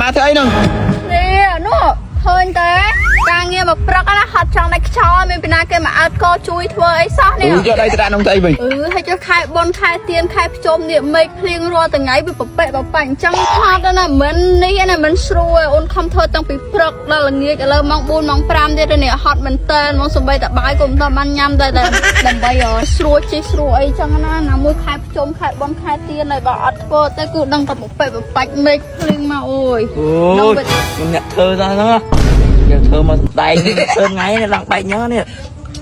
មកធ្វើអីហ្នឹង នេះនោះឃើញតែការងារមកព្រឹកណាហត់ចង់ដាច់ខ្យល់មានពីណាគេមកអើតកជួយធ្វើអីសោះនេះ អូយកដៃទៅដាក់ក្នុងទៅអីវិញ អឺហើយចុះខែបុណ្យខែទៀនខែភ្ជុំនេះមេឃភ្លៀងរាល់ថ្ងៃវាប្រពាក់ប្របាច់អញ្ចឹងថត់ណាមិននេះណាមិនស្រួលអូនខំធ្វើតាំងពីព្រឹកដល់ល្ងាចឥឡូវម៉ោង4ម៉ោង5ទៀតនេះហត់មែនតើម៉ោងសំបីតបាយក៏មិនតបានញ៉ាំដែរតែដើម្បីឲ្យស្រួលជិះស្រួលអីចឹងណាណាមួយខែភ្ជុំខែបុណ្យខែទៀនហើយបើអត់ធ្វើទៅគឺដឹងតែប្រពាក់ប្របាច់មេឃភ្លៀងមកអូយ អូយខ្ញុំអ្នកធ្វើដល់ហ្នឹងយើងធ្វើមកសម្ដែងធ្វើថ្ងៃនេះឡើងបែកញើនេះ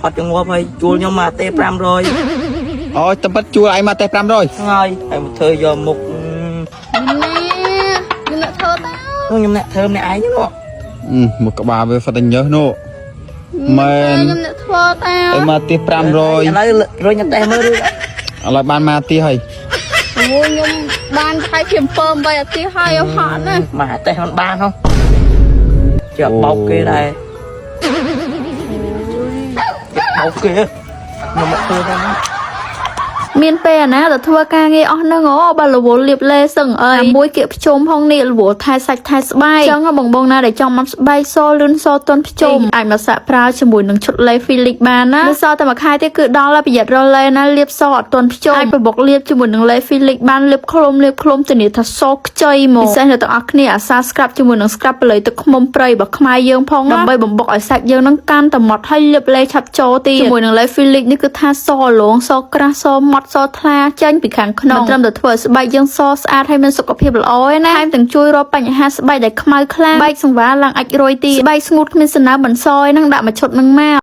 អត់ចងាប់ហើយជួលខ្ញុំមកទេ500 អូយតំប៉ិតជួលឯងមកទេ500 ហ្នឹងហើយហើយមកធ្វើយកមុខ នេះខ្ញុំអ្នកធ្វើតើ ខ្ញុំអ្នកធ្វើម្នាក់ឯងនោះ មកក្បាលវាហ្វឹតតែញើសនោះមែន ខ្ញុំអ្នកធ្វើតើ ឯងមកទី500 ឥឡូវរុញតែមើល ឥឡូវបានមកទីហើយ អូខ្ញុំបានខែជា7 8អាទិហើយហត់ណាស់ មកតែមិនបានហ៎ជាបោកគេដែរបោកគេខ្ញុំមកធ្វើដែរ មានពេលអាណាទៅធ្វើការងារអស់ហ្នឹងអូបើរវល់លៀបលេសឹងអើយមួយគៀកភ្ជុំផងនេះរវល់ថែសាច់ថែស្បែកចឹងបងបងណាដែលចង់មកស្បែកសលឿនសទន់ភ្ជុំអាចមកសាក់ប្រើជាមួយនឹងឈុតលេ Felix បានណានៅសល់តែមួយខែទៀតគឺដល់ហើយប្រយ័ត្នរលេណាលាបសអត់ទន់ភ្ជុំអាចប្របុកលាបជាមួយនឹងលេ Felix បានលាបឃ្លុំលាបឃ្លុំធានាថាសខ្ចីមកពិសេសអ្នកទាំងអស់គ្នាអាសា scrub ជាមួយនឹង scrub បល័យទឹកឃ្មុំព្រៃរបស់ខ្មែរយើងផងណាដើម្បីបំបុកឲ្យសាច់យើងនឹងកាន់តែម៉ត់ហើយលាបលេឆាប់ចូលទៀតជាមួយនឹងលេ Felix នេះគឺថាសលងសក្រាស់សម៉ត់សថ្លាចេញពីខាងក្នុងមិនត្រឹមតែធ្វើឲ្យស្បែកយើងសស្អាតហើយមានសុខភាពល្អឯណាថែមទាំងជួយរកបញ្ហាស្បែកដែលខ្មៅខ្លាំងបែកសង្វាឡើងអាចរុយទៀតស្បែកស្ងួតគ្មានសំណើមមិនសឯហ្នឹងដាក់មួយឈុតនឹងមក។